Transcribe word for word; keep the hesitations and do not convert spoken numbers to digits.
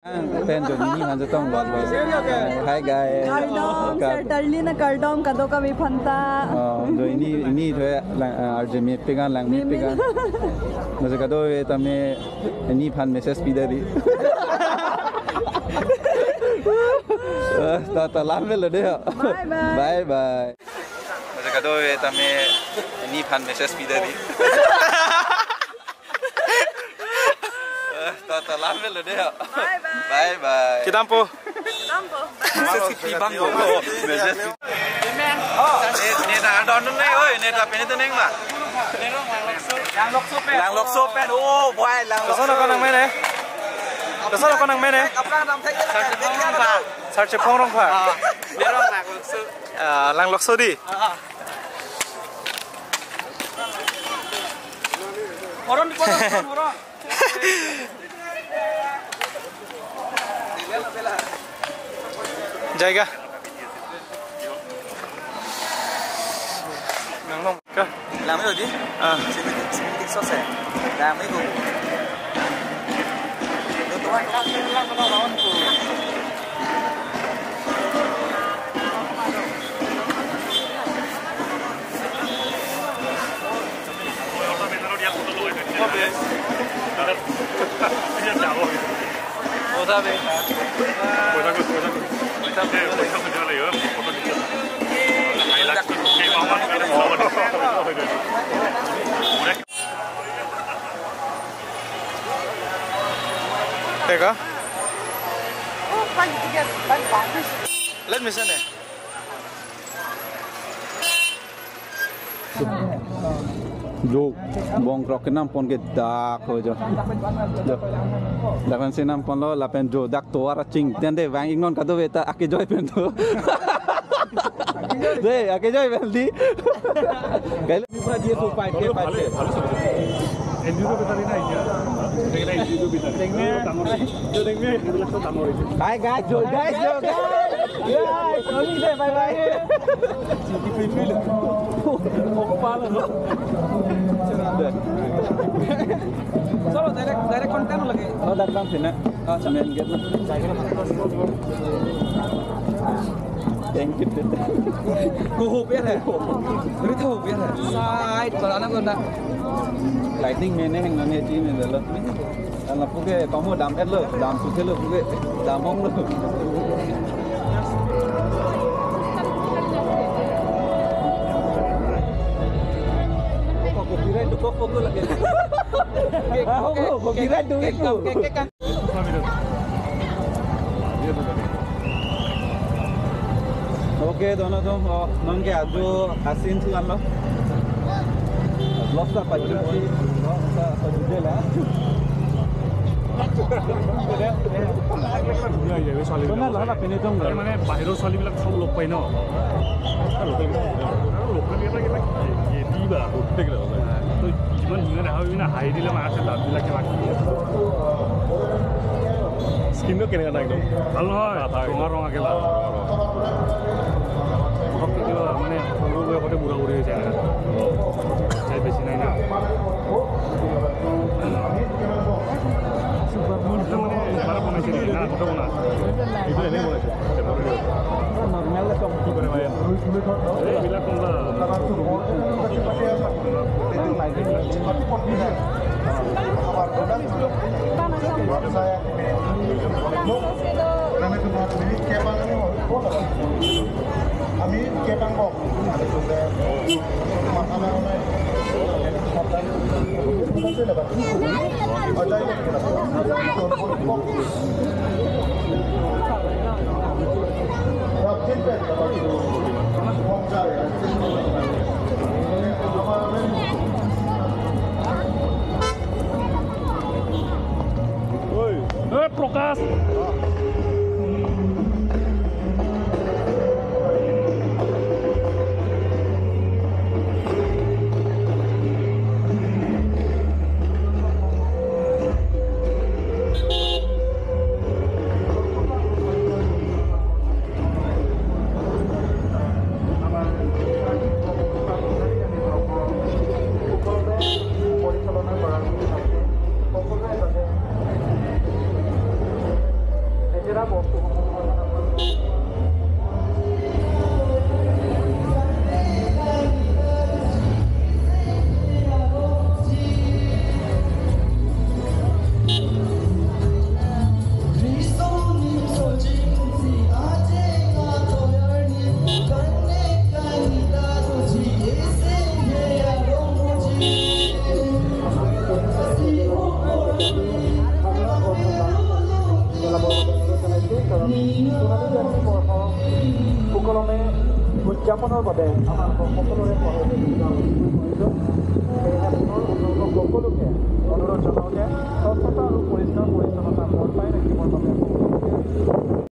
Pen jo nini han jatong lo. Hi guys. Kardom, Kar- sir, tarli na kardom, kadokave aphanta. Oh, jo nini, nini thoi lang, uh, arjumi pigan lang mi pigan. Masa kadokave tame nini aphan message pidari. Eh, ta, ta lam velo de. Bye bye. Bye bye. Masa kadokave tame nini aphan message pidari. Eh, ta, ta lam velo de. Bye bye. Bye bye. Kedampo. Kedampo. Message pi bang ko. Message. Ne, ne ta don ne, oi, ne ta pene to neng ba. Langlokso pen. Langlokso pen. Oh, boy, Langlokso. Koson ako nang mene? Koson ako nang mene? Sar Chephong Rongphar. Sar Chephong Rongphar. Ah, ne rong Langlokso. Ah, Langlokso di. Ah, ah. Koron, koron, koron, koron. Jaiga. Nang nong ka? Lang mo di? Ah. Sini, sini tik sose. Lang mo ko. Lo tuan. Teka? Let me send it. Jo, bong krok kenam pon ke dak ho jo. Jo. Dak kan senam pon lo lapen jo dak tovar aching. Tende vang ingnon kadokave ta akejoi pen to. De, akejoi pen di. Kail- Pura dia so five K, five K. Enduro battery na iya. Enduro battery. Hi guys, jo guys, jo guys. Guys, kami deh, bye bye. Cholo, direct, direct content lagi. Oh, datang sini. Main gate na. Thank you. Ko hope ya hai. Rita hope ya hai. Side, kalau anak ko na. Lightning mene heng nane chi mene lo. Ala puke kamu dam et lo, dam sukhe lo puke, dam hong lo. Ko copyright do, ko foto lagi. Ah, ko copyright do itu. Oke, dono dong, oh, nonke aju asin si lamlo. Lost apa jadi si, lost apa jadi lah. Iya, iya, ছোৱালী বিলাক। Mana lah, lah, pini dong, lah. মানে বাহিৰৰ ছোৱালীবিলাক চব লগ পায় ন? আৰু লোকেল বিলাক, আৰু লোকেল বিলাক, এইবিলাক কি, কি, কি বা? গোটেইকেইটা ওলাই। তো যিমান ধুনীয়া দেখা পাবি না, হাঁহি দিলে মাৰ আছে, দাঁতবিলাকে লাগি। স্কিনটো কেনেকা না একদম? ভাল নহয়, আঠা, আঠা। ৰঙা ৰঙা কিবা। পটককে কিবা মানে সৰু বয়সতে বুঢ়া বুঢ়ী হৈ যায় না। চাই বেছি নাই না। মানে এবাৰ বনাইছে নেকি? না, আগতে বনা আছে। এইটো এনেই বনাইছে। নৰ্মেল কি কৰে মানে? এইবিলাক কোনোবা আমি কেইটামান কম। ঐ, ঐ, প্ৰকাশ। সোণালী জয়ন্তী বৰ্ষ সুকলমে উদযাপনৰ বাবে আপোনালোকক সকলোৰে সহযোগিতা অনুৰোধ কৰিছোঁ। সেয়েহে পুনৰ আপোনালোকক সকলোকে অনুৰোধ জনাওঁ যে স্বচ্ছতা আৰু পৰিষ্কাৰ পৰিচ্ছন্নতা বৰ্তাই ৰাখিবৰ বাবে সকলোকে